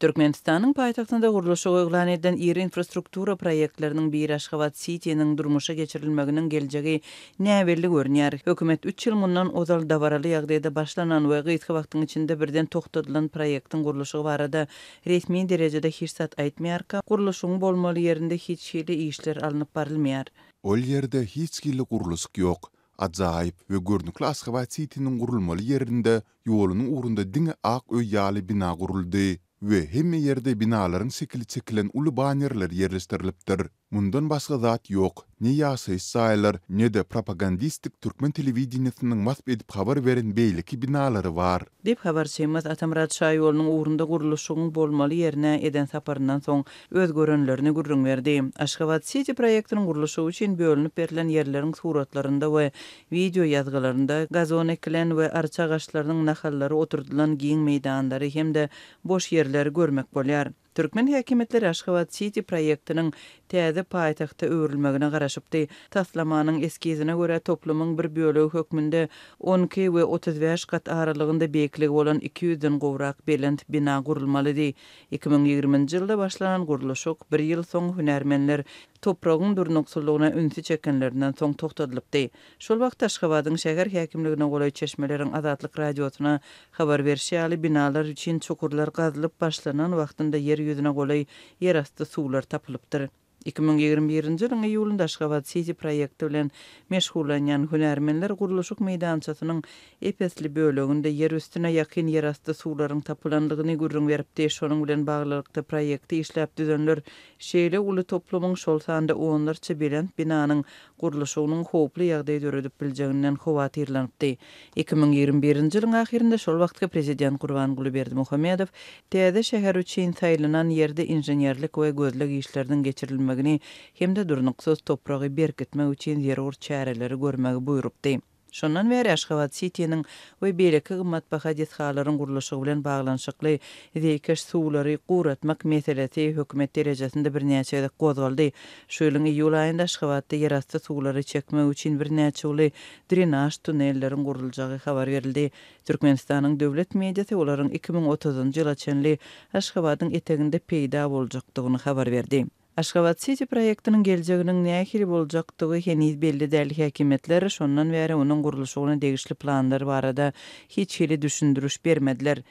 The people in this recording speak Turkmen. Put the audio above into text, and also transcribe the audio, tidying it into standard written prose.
Türkmenistanyň paýtagtynda gurluşygy yglan edilen iri infrastruktura proýektleriniň biri Aşgabat Sitiniň durmuşa geçirilmeginiň geljegi näbelli görünýär. Hökümet üç ýyl mundan ozal dabaraly ýagdaýda başlanan we gysga wagtyň içinde birden togtadylan proýektiň gurluşygy barada resmi derejede hiç zat aýtmaýarka, gurluşygyň bolmaly ýerinde hiç hili işler alnyp barylmaýar. Ol ýerde hiç hili gurluşyk ýok. Ajaýyp we görnükli Aşgabat Sitiniň gurulmaly ýerinde ýolunyň ugrunda diňe ak öý ýaly bina guruldy we hemme ýerde binalaryň şekili çekilen uly banerler ýerleşdirilipdir. Mundan başga zat ýok, ne ýaşaýyş jaýlar, ne-de propagandistik türkmen telewideniýesiniň wasp edip habar beren beýleki binalary bar. Diýip, habarçymyz Atamyrat şaýolunyň ugrunda gurluşygyň bolmaly ýerine eden saparyndan soň öz görenlerini gürrüň berdi. Aşgabat Siti proýektiniň gurluşygy üçin bölünip berlen ýerleriň suratlarynda we wideo ýazgylarynda gazon ekilen we arça agaçlarynyň nahallary oturdylan giň meýdanlary hem-de boş ýerleri görmek bolýar. Türkmen häkimiýetleri Aşgabat Siti proýektiniň täze paýtagta öwrülmegine garaşypdy. Taslamanyň eskizine görä, toplumyň bir bölegi hökmünde 12 we 35 gat aralygynda beýikligi bolan iki ýüzden gowrak belent bina gurulmalydy. 2020-nji ýylda başlanan gurluşyk bir ýyl soň hünärmenler topragyň durnuksyzlygyna ünsi çekenlerinden soň togtadylypdy. Şol wagt Aşgabadyň şäher häkimligine golaý çeşmeleriň Azatlyk Radiosyna habar berşi ýaly, binalar üçin çukurlar gazylyp başlanan wagtynda ýer ýüzüne golaý ýerasty suwlar tapylypdyr. 2021-nji ýylyň iýulynda Aşgabat Siti proýekti bilen meşgullanýan hünärmenler gurluşyk meýdançasynyň ep-esli böleginde ýer üstüne ýakyn ýerasty suwlaryň tapylandygyny gürrüň beripdi. Şonuň bilen baglylykda, proýekti işläp düzenler şeýle uly toplumyň, şol sanda onlarça belent binanyň gurluşygynyň howply ýagdaý döredip biljeginden howatyrlanypdy. 2021-nji ýylyň ahyrynda şol wagtky prezident Gurbanguly Berdimuhamedow täze şäher üçin saýlanan ýerde inženerlik we gözleg işleriniň geçirilmegini hem-de durnuksyz topragy berkitmek üçin zerur çäreleri görmegi buýrupdy. Şondan bäri Aşgabat Sitiniň we beýleki gymmatbaha desgalaryň gurluşygy bilen baglanyşykly zeýkeş suwlary guratmak meselesi hökümet derejesinde birnäçe gezek gozgaldy. Şu ýylyň iýul aýynda Aşgabatda ýerasty suwlary çekmek üçin birnäçe uly drenaž tunelleriň guruljagy habar berildi. Türkmenistanyň döwlet mediasy olaryň 2030-njy ýyla çenli Aşgabadyň eteginde peýda boljakdygyny habar berdi. Aşgabat-siti proýektiniň geljeginiň nähili boljakdygy heniz belli däl, häkimiýetler şondan bäri onuň gurluşygyna degişli planlar barada hiç hili düşündiriş bermediler.